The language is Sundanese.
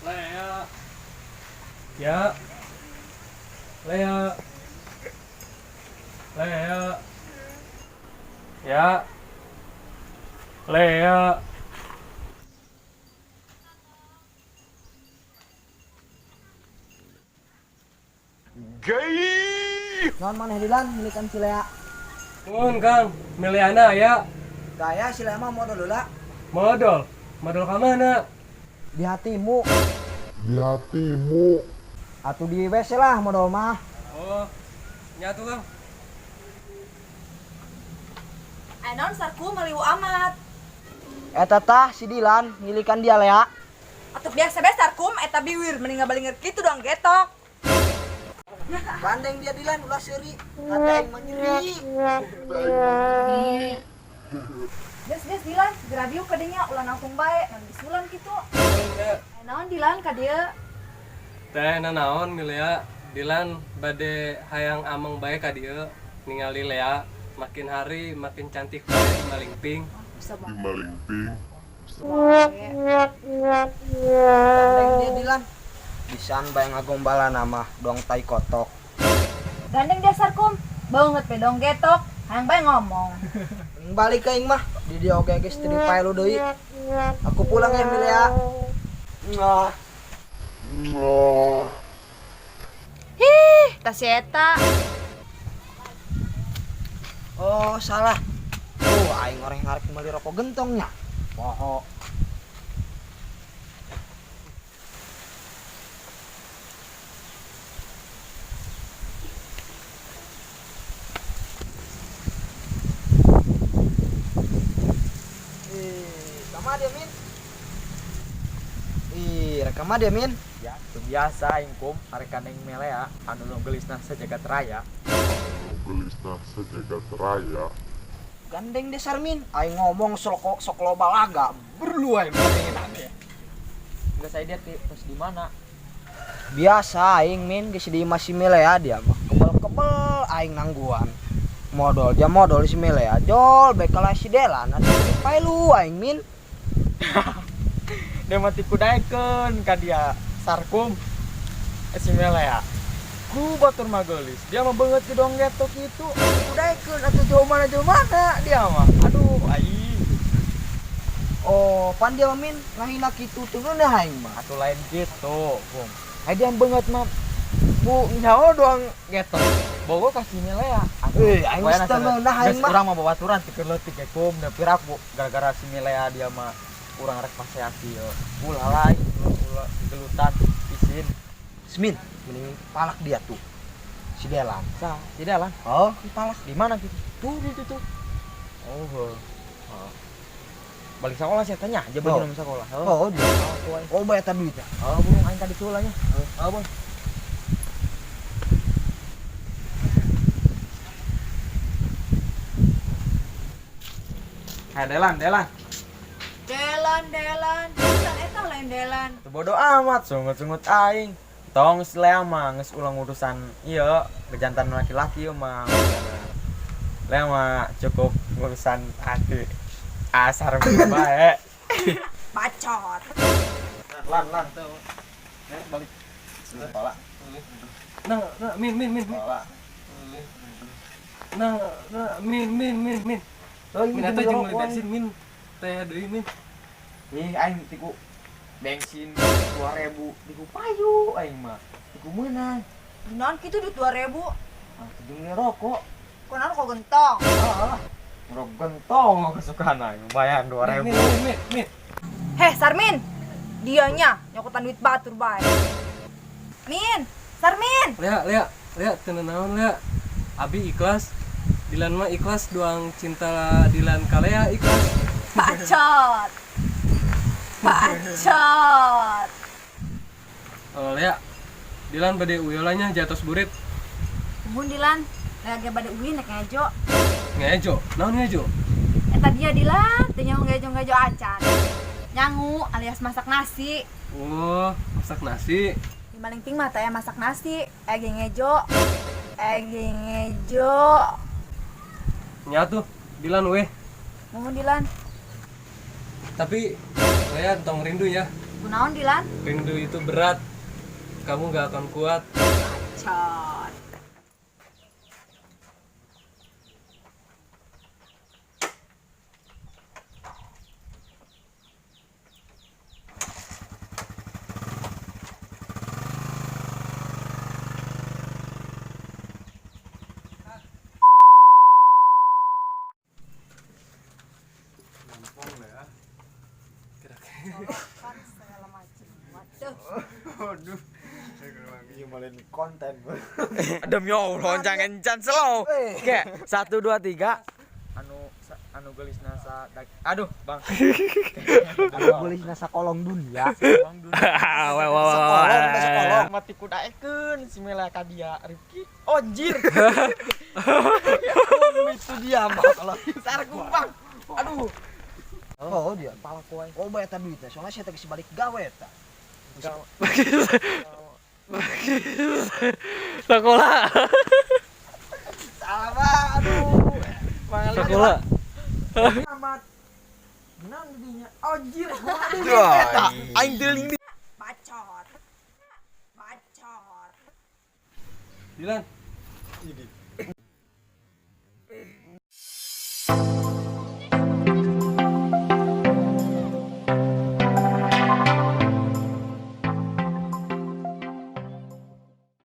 Lea. Ya. Lea. Lea. Ya. Lea. Naon maneh, Dilan, milik si Lea? Nuhun, Kang, Miliana ya. Gaya si Lea mah modol heula. Modol. Modol ka mana? Di hatimu. Di hatimu. Atuh di WC lah modol mah. Oh, nyatu, Kang. Aya naon, Sarku, maliwu amat? Eta tah si Dilan ngilikan dia, Lea. Atuh biasa be, Sarkum, eta biwir mending ngabalingeur kitu doang getok. Gandeng dia, Dilan, ulah seuri. Hati aing mah nyeri. Geus, geus, Dilan, geura diuk ka dinya, ulah nangtung bae, ngan bisulan kitu. Ya. Aya naon, Dilan, ka dieu? Teh nanaon, Milea? Dilan bade hayang ameng bae ka dieu, ningali Lea makin hari makin cantik bae di Malingping. Bisa Di banget. Malingping. Gandeng dia, Dilan. Bisaan bae ngagombalan mah doang tai kotok. Gandeng dia, Sarkum, beungeut be dong getok, hayang bae ngomong. Mending balik ke aing mah. Di dia oge geus teu dipailu deui. Aku pulang ya, Milea. Mwah. Mwah. Hih, tas si eta. Oh, salah. Oh, aing orang ngarek meuli rokok gentongnya. Poho. Ih, sama dia, Min. Ih, rekam dia, Min. Ya, itu biasa aing kum, arek neng Melea anu nu geulisna sajagat raya. Gelisna sejagat raya. Gandeng deh, Sarmin. Aing ngomong sok sok loba laga. Berlu aing gandengin ane. Enggak saya dia terus di mana? Biasa aing, Min, geus di imah si Milea dia mah. Kebel-kebel aing nangguan. Modol jam modol si Milea. Jol bekal si Delan atuh pailu aing, Min. Dia mati kudaekeun ka dia, Sarkum. Eh, si Melea. Ku batur mah geulis. Dia mah beungeut ge dong getok kitu. Kudaekeun atuh jauh mana dia mah. Aduh, aing. Oh, pan dia mah, Min, ngahina kitu teu ngeunah aing mah. Atuh lain gitu, Bung. Ai dia beungeut mah bu nyaho doang getok. Bogo ka si Milea. Aduh, Eh, aing geus teu ngeunah aing mah. Urang mah babaturan ti keur leutik ge kum, da pirak bu gara-gara si Milea dia mah urang rek paseasi ieu. Ulah lah, ulah gelutan isin. Min, mending palak dia tuh. Si Delan. Sa, si Delan. Oh, palak. Di mana gitu? Tuh di situ. Oh, heuh. Heeh. Balik sekolah sih tanya, aja baju Oh. nama sekolah. Oh, dia. Oh, Oh, bayar duitnya. oh, burung aing tadi tulanya. Oh, bang. Hai Delan, Delan. Delan, Delan. Delan eta lain Delan. Tuh bodo amat, sungut-sungut aing. Tong geus Lea mah geus ulang urusan ieu kejantan laki-laki ieu mah. Lea mah cukup ngurusan hati. Asar bae. Bacot. Lan, lan tuh. Nih, balik. Sekolah. Nah, nah, Min, Min, Min, Min. Sekolah. Nah, nah, Min, Min, Min, Min. Oh, Min atuh jeung meuli bensin, Min. Teh deui, Min. Ih, aing tiku bensin 2000 tiku payu aing mah. Tiku meunang. Naon kitu duit 2000? Ah, jeung beli rokok. Kunaon kok gentong? Heeh. Rokok gentong kesukaan aing, lumayan 2000. Min, Min, Min, Min. Heh, Sarmin. Dianya nyokotan duit batur bae. Min, Sarmin. Lea, Lea, Lea, teu naon Lea. Abi ikhlas. Dilan mah ikhlas doang cinta Dilan ka Lea ikhlas. Bacot. Bacot. Oh, Lea. Dilan bade uyuh nya jatos burit. Mun Dilan, lagi bade uih nek ngejo. Ngejo, naon ngejo? Eta dia Dilan, teu nyaho ngejo-ngejo acan. Nyangu alias masak nasi. Oh, masak nasi. Di Malingping mah teh masak nasi, ege ngejo. Ege ngejo. Nya tuh, Dilan weh. Muhun Dilan. Tapi Lea tong rindu ya. Kunaon Dilan? Rindu itu berat. Kamu gak akan kuat. Bacot. Colokan segala macam. Waduh. Aduh. Nyumalin konten. Demi Allah, jangan jangan slow. Oke, 1 2 3. Anu anu geulisna sa aduh, Bang. Anu geulisna sakolong dunia. Wah, wah, wah, Sekolong, teh sekolong. Mati kudaekeun si Mela ka dia Rifki. Anjir. Itu dia mah kalau Sarku, Bang. Aduh. Oh, dia. Pala koe. Oh, bayar eta duitna. Soalnya saya teh geus balik gawe eta. Sekolah. Salah, Pak. Aduh. Sekolah. Amat. Menang dinya. Anjir. Eta. Aing deling di. Bacot. Bacot. Dilan. Ini.